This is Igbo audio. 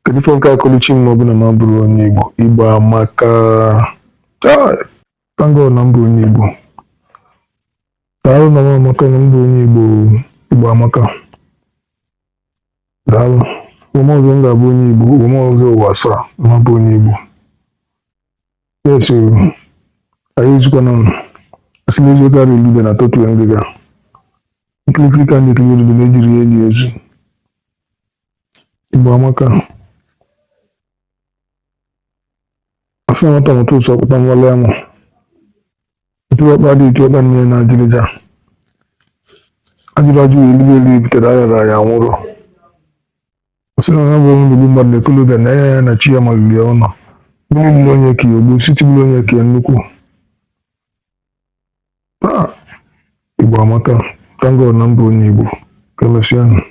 Kedu ife nke akọluchi m ma ọ bụ na m abụrụ onye Igbo? Igbo amaka. Chai! Thank God na m bụ onye Igbo. Daalụ na m amaka na m bụ onye Igbo. Igbo amaka. Daalụ. Ụwa m ọzọ m ga-abụ onye Igbo. Ụwa m ọzọ ụwa asaa m abụ onye Igbo. Yes o. Anyị ezukwana m. Asị na eziokwu ara elube na tọtue ngịga. Nkirikiri ka na-ekiri olulu na-ejiri ya eli ozu. Igbo amaka. Asị na nwata mụta ụsọ ọkpụkpa nwale amụ. Ntụrụọkpa adịghị etu ọkpa nne ya na-ajịrịja. Ajụrụ ajụ wee elibe elu butere ayara ya anwụrụ. Ọ sị na ya bụ onye na-egbu mmadụ na ekolobịa na ya ya na chi ya maliri ya ụlọ. Mmiri lụrụ onye ka ya ogbu, siti gburu onye ka ya nnukwu. Ah, Igbo amaka. Thank God na m bụ onye Igbo. Ka emesịa nụ.